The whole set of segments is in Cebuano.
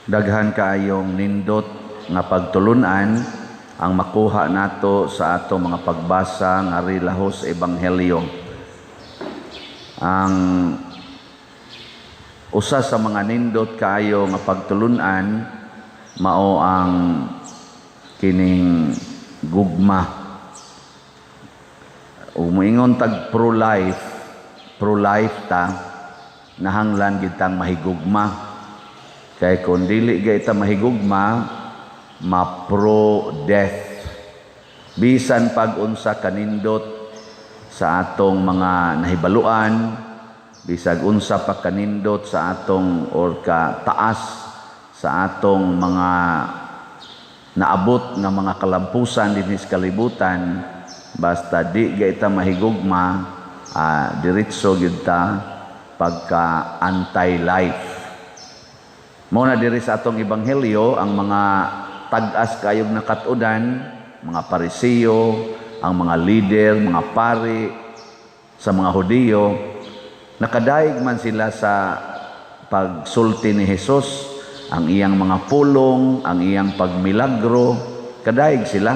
Daghan kaayong nindot nga pagtulunan ang makuha nato sa ato mga pagbasa nga lahos sa Ebanghelyo. Ang usa sa mga nindot kaayo nga pagtulunan mao ang kining gugma. Ug moingon tag pro-life, pro-life ta, nahanglan gid tang mahigugma. Kay kung dili gay ta mahigugma, ma-pro-death. Bisan pag unsa kanindot sa atong mga nahibaluan, bisag unsa pa kanindot sa atong or ka taas sa atong mga naabot nga mga kalampusan dinhi sa kalibutan, basta di gay ta mahigugma, diretso gyud ta pagka anti-life. Mao na diri sa atong ebanghelyo, ang mga tag-as kayog nakat-udan, mga Parisiyo, ang mga leader, mga pari sa mga Hudiyo, nakadaig man sila sa pagsulti ni Jesus, ang iyang mga pulong, ang iyang pagmilagro, kadaig sila.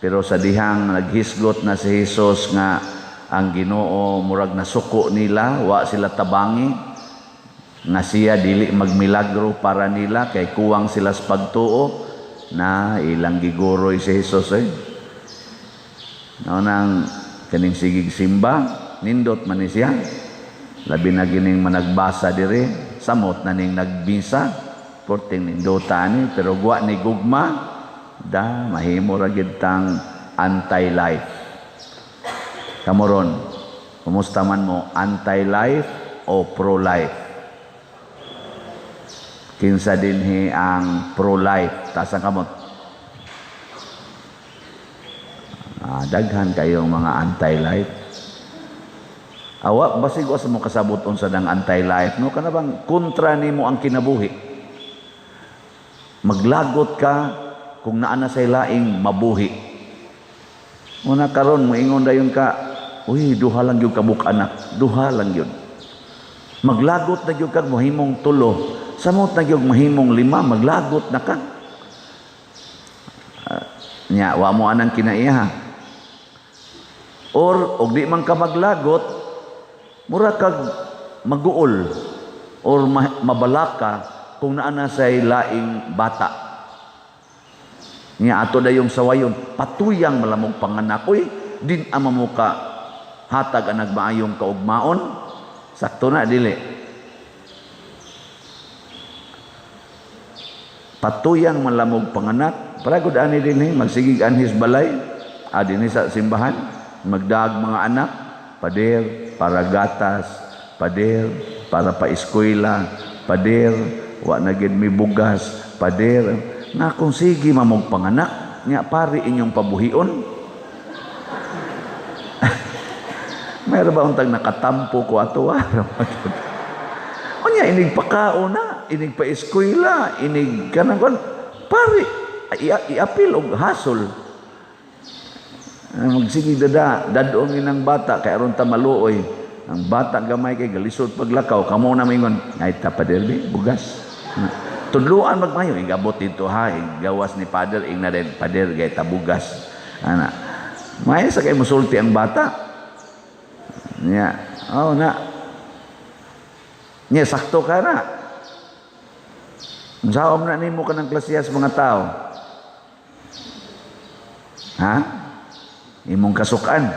Pero sa dihang naghisgot na si Jesus nga ang Ginoo murag nasuko nila, wa sila tabangi nga siya dili magmilagro para nila kay kuwang sila sa pagtuo na ilang giguroy si Jesus eh. Mao nang kaning sigig simba, nindot man ni siya. Labi na gining managbasa diri, samot na ning nagbisa, porting nindota ni, pero guwa ni gugma, da mahimo ra gid tang anti-life. Kamoron, kumusta man mo, anti-life o pro-life? Kinsa dinhi ang pro-life? Taas ang kamot. Daghan kayong mga anti-life. Awa, basig wa sa mo kasabot unsa nang anti-life, no? Kana bang kontra nimo ang kinabuhi? Maglagot ka kung naa na say laing mabuhi. Una karon moingon dayon ka, uy, duha lang gyud ka buok anak, duha lang gyud. Maglagot na gyud kag mahimong tulo, samot na gyud mahimong lima, maglagot na ka. Nya wa mo anang kinaiha. Or og di man ka maglagot, mura kag maguol or mabalaka kung naa na say laing bata. Nya ato dayong sawayon, patuyang malamog panganak, uy, din ama mo ka hatag ang nagmaayong kaugmaon. Sakto na dili. Patuyang malamog panganak, para gud ani dinhi magsigig anhis balay, dinhi sa simbahan, magdaag mga anak, pader para gatas, pader para paeskwela, pader wa na gid mi bugas, pader nga kung sige mamog panganak, nya pari inyong pabuhion. Mayroon ba untang nakatampo ko ato? Unya inig pakaon na, inig paeskwela, inig kanang kon pari iapil og hasol. Magsige dada, dadong inang bata kay aron ta maluoy. Ang bata gamay kay galisod paglakaw, kamo na mingon, ay ta pader bi bugas. Tudluan magmayo, igabot dito ha, gawas ni pader ing na din pader gay ta bugas. Ana. May sa kay musulti ang bata. Nya, oh na. Nya sakto ka na. Unsaon na nimo kanang klasiyas mga tao? Ha? Imong kasukan.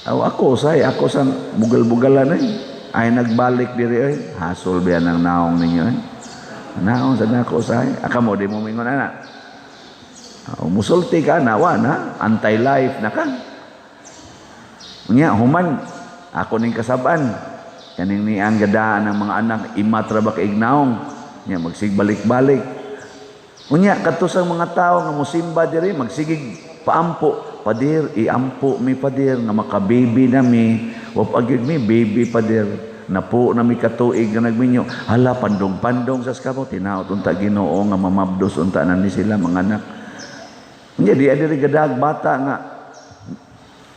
Aw ako say, ako sa bugal-bugalan eh. Ay nagbalik diri oy. Hasol biya ng naong ninyo eh. Naong sa nako say. Aka mo di mo mingon ana. Aw, musulti ka na wa na, anti-life na ka. Unya human ako ning kasaban. Kaning niang gadaan ng mga anak imatra ba kay ignaong. Nya magsigbalik-balik. Unya kadto sa mga tawo nga mosimba diri magsigig paampo. Pader, iampo mi pader nga makababy na mi. Wa pa gyud mi baby pader. Napo na mi katuig nga nagminyo. Hala pandong-pandong sa kamo tinaot unta Ginoo nga mamabdos unta na ni sila mga anak. Unya di diri gadag bata nga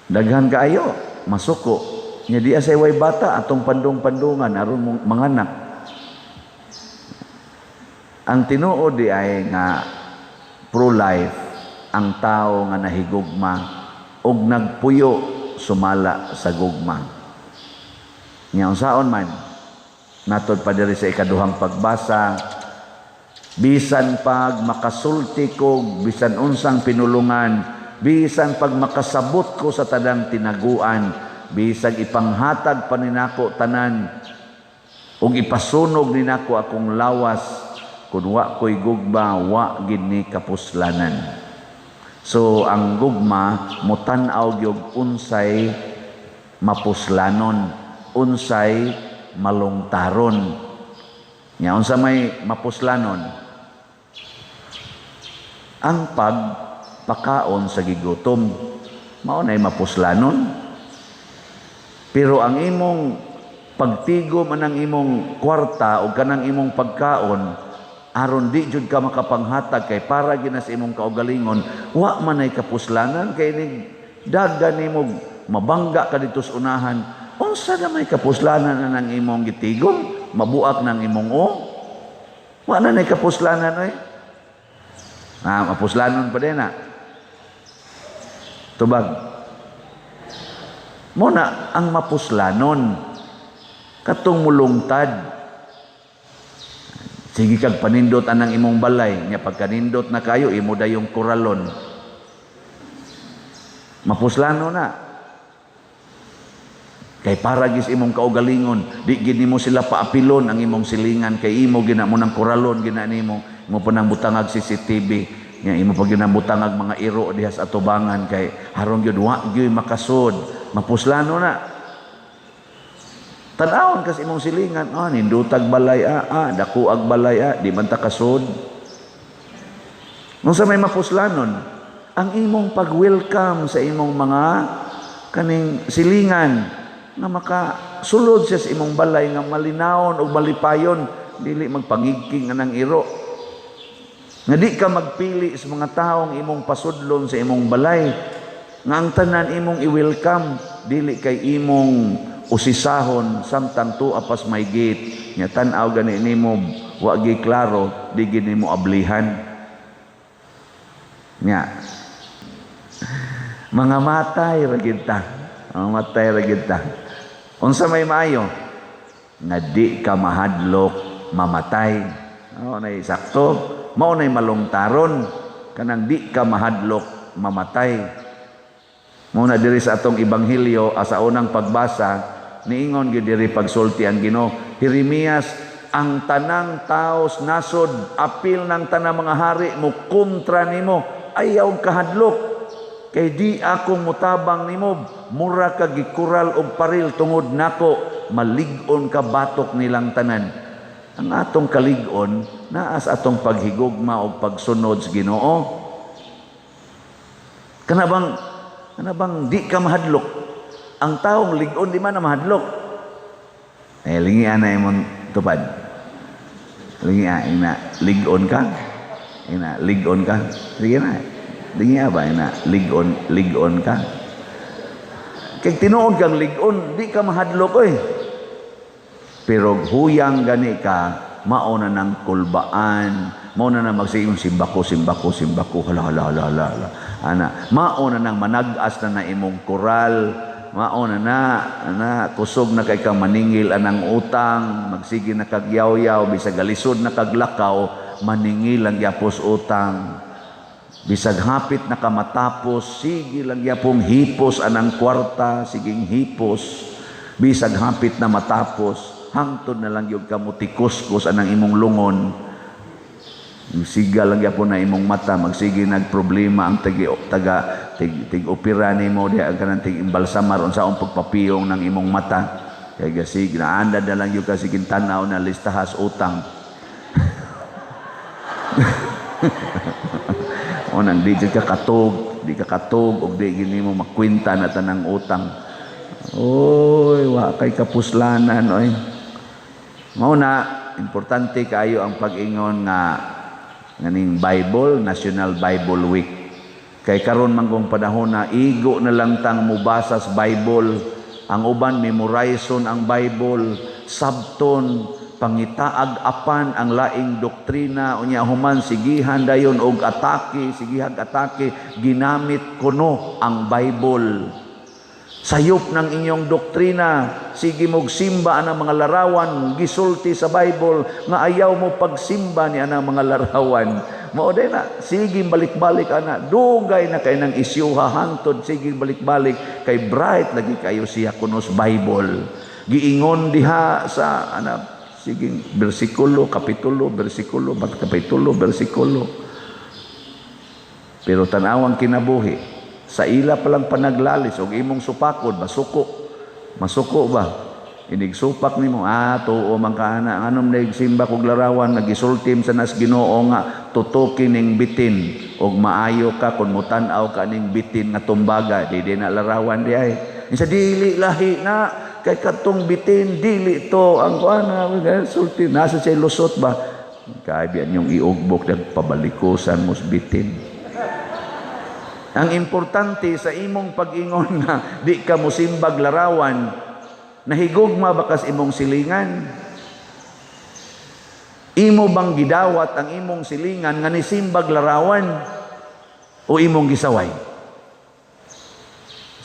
daghan kaayo masuko. Nya di asay way bata atong pandong-pandungan aron mong manganak. Ang tinuod di ay nga pro-life ang tao nga nahigugma og nagpuyo sumala sa gugma. Nya unsaon man natod pa diri sa ikaduhang pagbasa, bisan pag makasulti ko bisan unsang pinulungan, bisan pag makasabot ko sa tanang tinaguan, bisag ipanghatag pa ninako tanan ug ipasunog ninako akong lawas, kun wa ko'y gugma, wa gid ni kapuslanan. So ang gugma motan-aw gyud unsay mapuslanon, unsay malungtaron. Nya unsa may mapuslanon? Ang pagpakaon sa gigutom, mao nay mapuslanon. Pero ang imong pagtigom anang imong kwarta o kanang imong pagkaon aron di jud ka makapanghatag kay para ginas imong kaugalingon, wa man ay kapuslanan, kay nig daga nimo mabangga ka dito sa unahan. Unsa na may kapuslanan anang imong gitigom? Mabuak ng imong o wa na nay kapuslanan oy. Ah, mapuslanon pa din na tubag mo na. Ang mapuslanon katong mulungtad. Sige kag panindot anang imong balay, nya pagkanindot na kayo, imo dayong kuralon. Mapuslano na. Kay para gis imong kaugalingon, di gid nimo sila paapilon ang imong silingan kay imo gina mo nang kuralon gina nimo, imo pa nang butangag CCTV, nya imo pa gina butangag mga iro diha sa atubangan kay haron gyud wa gyud makasud. Mapuslano na. Tan-awon kas imong silingan, nindutag balay, dako ag balay, di man ta kasud. Unsa may mapuslanon? Ang imong pag-welcome sa imong mga kaning silingan nga makasulod siya sa imong balay nga malinawon o malipayon, dili magpangigking anang iro. Nga di ka magpili sa mga taong imong pasudlon sa imong balay, nga ang tanan imong i-welcome, dili kay imong usisahon samtang tuwa pas may gate, nya tan-aw gani nimo wa gi klaro, di gid nimo ablihan. Nya mga matay ra gid ta, mga matay ra gid ta. Unsa may maayo? Nga di ka mahadlok mamatay. Mao nay sakto, mao nay malungtaron, kanang di ka mahadlok mamatay. Mao na diri sa atong ebanghelyo sa unang pagbasa, niingon gyud diri pagsulti ang Ginoo, "Jeremias, ang tanang taos nasod, apil ng tanang mga hari mo kontra nimo, ayaw kahadlok kay di ako mutabang nimo, mura ka gikural og paril tungod nako, malig-on ka batok nilang tanan." Ang atong kalig-on naa sa atong paghigugma og pagsunod sa Ginoo. Kana bang di ka mahadlok? Ang taong lig-on di man na mahadlok. Eh, lingian na imong tupad. Lingia, ina, lig-on ka. Ina, lig-on ka. Sige na. Lingia ba, ina, lig-on, lig-on ka. Kay tinuod kang lig-on, di ka mahadlok oy. Pero huyang gani ka, mao na ng kulbaan, mao na nang magsigong simbako, simbako, simbako, hala, hala, hala, hala, hala. Ana, mao na nang manag-as na na imong koral, mao na na, na kusog na kay kang maningil anang utang, magsige na kag yaw-yaw, bisag galisod na kag lakaw, maningil ang gyapos utang. Bisag hapit na ka matapos, sige lang gyapong hipos anang kwarta, siging hipos. Bisag hapit na matapos, hangtod na lang gyud ka motikuskus anang imong lungon. Siga lang gyapon na imong mata, magsige nagproblema ang tagi taga tig, tig opera nimo diha ang kanang tig imbalsamar unsaon pagpapiyong ng imong mata. Kay gasig naanda na lang gyud ka sige tan-aw na listahas utang. O nang di ka katog, di ka katog og di gini mo makwenta na tanang utang. Oy, wa kay kapuslanan oy. Mao na importante kaayo ang pag-ingon nga nganing Bible, National Bible Week. Kay karon man kung panahon na igo na lang tang mubasa sa Bible, ang uban memorizon ang Bible, sabton, Pangitaag apan ang laing doktrina, unya human sigihan dayon og atake, sigihag atake, ginamit kuno ang Bible. Sayop ng inyong doktrina, sige mog simba ang mga larawan, gisulti sa Bible nga ayaw mo pagsimba ni anang mga larawan. Mao day na, sige balik-balik ana, dugay na kay nang isyuha hantod, sige balik-balik kay bright lagi kayo siya kunos Bible. Giingon diha sa ana, sige bersikulo, kapitulo, bersikulo, bat kapitulo, bersikulo. Pero tanawang kinabuhi, sa ila palang panaglalis og imong supakod, masuko. Masuko ba? Inig supak nimo, tuo man ka ana, anong nagsimba kog larawan, nagisultim sa nas Ginoo nga tutuki ning bitin og maayo ka kun mutan-aw ka ning bitin nga tumbaga, di na larawan di ay. Insa dili lahi na kay katong bitin dili to ang kuan sulti nasa siya lusot ba? Kay biyan yung iugbok pabalikusan mo bitin. Ang importante sa imong pag-ingon nga di ka mosimbag larawan, nahigugma ba kas imong silingan? Imo bang gidawat ang imong silingan nga nisimbag larawan o imong gisaway?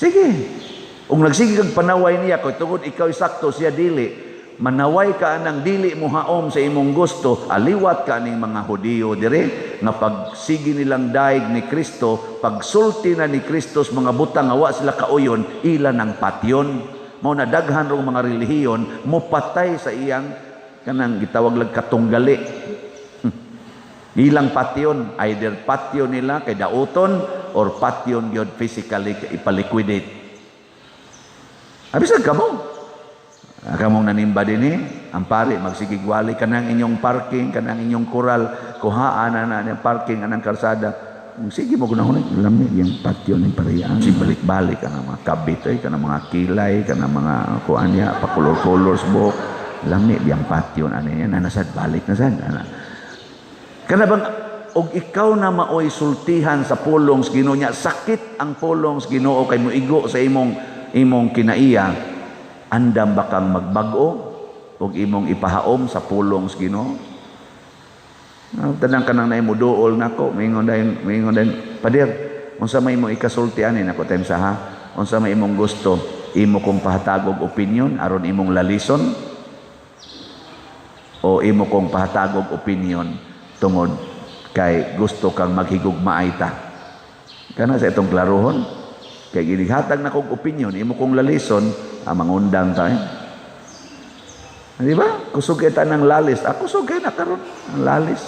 Sige. Kung nagsige kag panaway niya kay tungod ikaw sakto siya dili, manaway ka anang dili mo haom sa imong gusto, aliwat ka ning mga Hudiyo dire nga pagsige nilang daig ni Kristo, pagsulti na ni Kristo sa mga butang nga wa sila kauyon, ila nang patyon. Mao na daghan rong mga relihiyon mopatay sa iyang kanang gitawag lag katunggali. Ilang patyon, either patyon nila kay dauton or patyon gyud physically ipaliquidate. Abisag kamo. Kamong nanimba din eh, ang pari magsigigwali kanang inyong parking, kanang inyong koral, kuhaan na na parking anang karsada. Sige mo gunahon lami yung patio ning parehas. Si balik-balik ang mga kabit ay kanang mga kilay, kanang mga kuan niya, pakulor-color sa buhok. Lami yang patio ano yan, nasad balik na sad. Ana. Kana bang og ikaw na maoy sultihan sa pulong sa Ginoo niya, sakit ang pulong sa Ginoo kay moigo sa imong kinaiya, andam ba kang magbag-o og imong ipahaom sa pulong sa Ginoo? Tanang kanang naay moduol nako, mingon dayon, "Pader, unsa may imong ikasulti ani nako time sa ha? Unsa may imong gusto? Imo kong pahatagog opinion aron imong lalison o imo kong pahatagog opinion tungod kay gusto kang maghigugmaay ta?" Kana sa itong klarohon, kay ginighatag na kong opinion, imo kong lalison, mangundang tayo. Di ba? Kusog kita ng lalis. Ako kusog na karon ang lalis.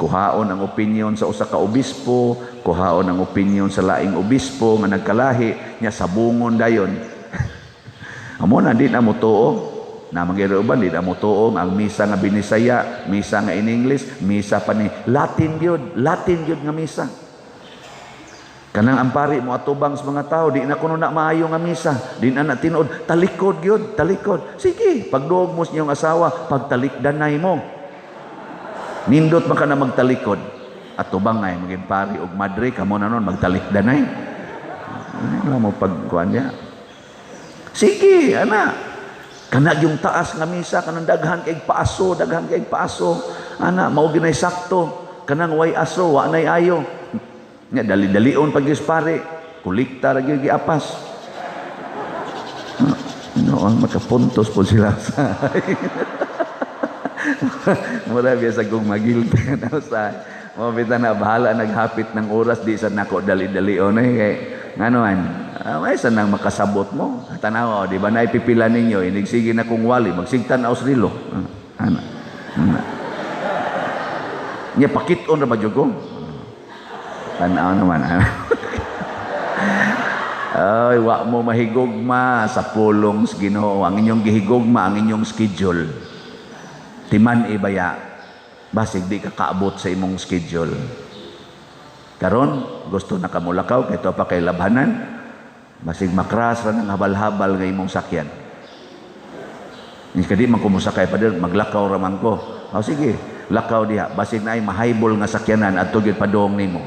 Kuhaon ang opinion sa usa ka obispo, kuhaon ang opinion sa laing obispo nga nagkalahi, nya sabungon dayon. Amo na di na mo tuo. Na uban di na mo tuo ang misa nga Binisaya, misa nga in English, misa pa ni Latin gyud, Latin gyud nga misa. Kanang ang pari mo atubang sa mga tao, di na kuno na maayo nga misa, di na na tinuod, talikod gyud, talikod. Sige, pagduog mo sa inyong asawa, pagtalikdanay mo. Nindot man ka na magtalikod. Atubang ay maging pari og madre, kamo na nun, magtalikdanay. Ano mo pagkuan niya? Sige, ana. Kana yung taas nga misa, kanang daghan kay paaso, daghan kay paaso. Ana, mao ginay sakto. Kanang way aso, wa nay ayo. Nga dali-dalion pag pare, kulikta ra gyud giapas. No, ang makapuntos po sila sa. Mura biya sa kong magilty na sa. Mo bita na bahala naghapit ng oras di sa nako dali-dalion eh kay ngano man. May sa nang makasabot mo. Tanaw, di ba naipipila ninyo inig sige na kong wali magsigtan aw rilo. Ana. Ana. Nya pakit-on ra ba jud ko? Tanaw naman. Ay, wa mo mahigugma sa pulong sa Ginoo. Ang inyong gihigugma, ang inyong schedule. Timan ibaya, basig di ka kaabot sa imong schedule. Karon, gusto na ka mulakaw, kay pa kay labhanan, basig makras ra ng habal-habal nga imong sakyan. Kadi man kumusakay pa din, maglakaw ra man ko. O sige, lakaw diha, basig na ay mahaybol nga sakyanan at tugid padong nimo.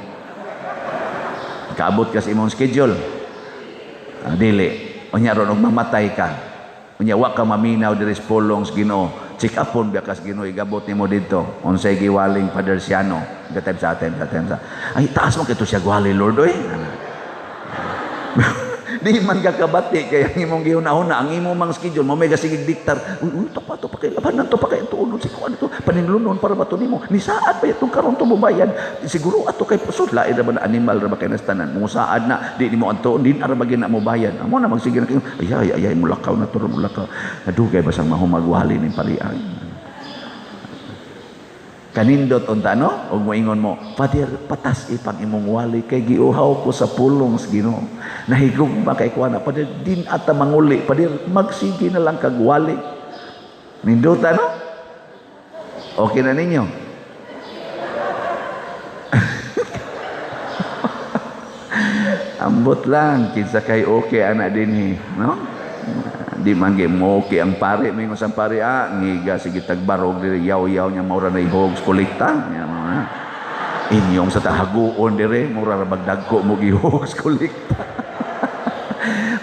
Kaabot ka sa imong schedule. Dili. Unya ron og mamatay ka. Unya wa ka maminaw diri sa pulong sa Ginoo. Check upon biya kas Ginoo, igabot nimo didto. Unsay giwaling Father Siano? Gatime sa time sa time sa. Ay, taas mo kito siya gwali, Lord, oy. Di man ka kabati kay ang imong gihuna-huna, ang imong mang schedule mo may gasigig diktar. Uy, uy, to pa to pa kay labanan to pa kay tuonon si kuan ito paninglunon para ba to nimo? Ni saad pa itong karon to mobayad. Siguro ato kay pusod lain ra ba na animal ra ba kay nastanan. Mo saad na di nimo antuon din ara ba na mo bayad. Amo na magsige na kayo. Ay ay ay, mulakaw na to, mulakaw. Nadugay basang mahumagwali ning parian. Kanindot unta, no? Ug moingon mo, "Father, patas ipang imong wali kay giuhaw ko sa pulong sa Ginoo. Nahigugma kay kuana, Father, din ata manguli, Father, magsige na lang kag wali." Nindota, no? Okay na ninyo? Ambot lang kinsa kay okay ana dinhi, no? Di man gyud mo okay ang pare, mingon sa pare, ah, ngiga sige tagbarog diri, yaw-yaw niya maura na hogs kolekta niya mga inyong sa tahaguon dire mura ra bagdagko mo gihogs kolekta.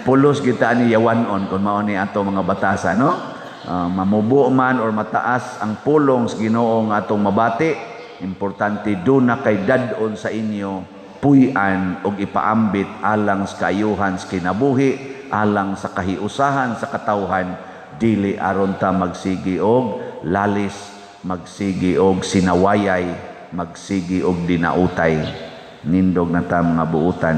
Pulos kita ni yawanon kung mao ni ato mga batasa, no? Mamubo man or mataas ang pulong sa Ginoo nga atong mabati, importante do na kay dad-on sa inyo, puy-an og ipaambit alang sa kaayuhan sa kinabuhi, alang sa kahiusahan sa katawhan, dili aron ta magsigi og lalis, magsigi og sinawayay, magsigi og dinautay. Nindog na ta mga buutan.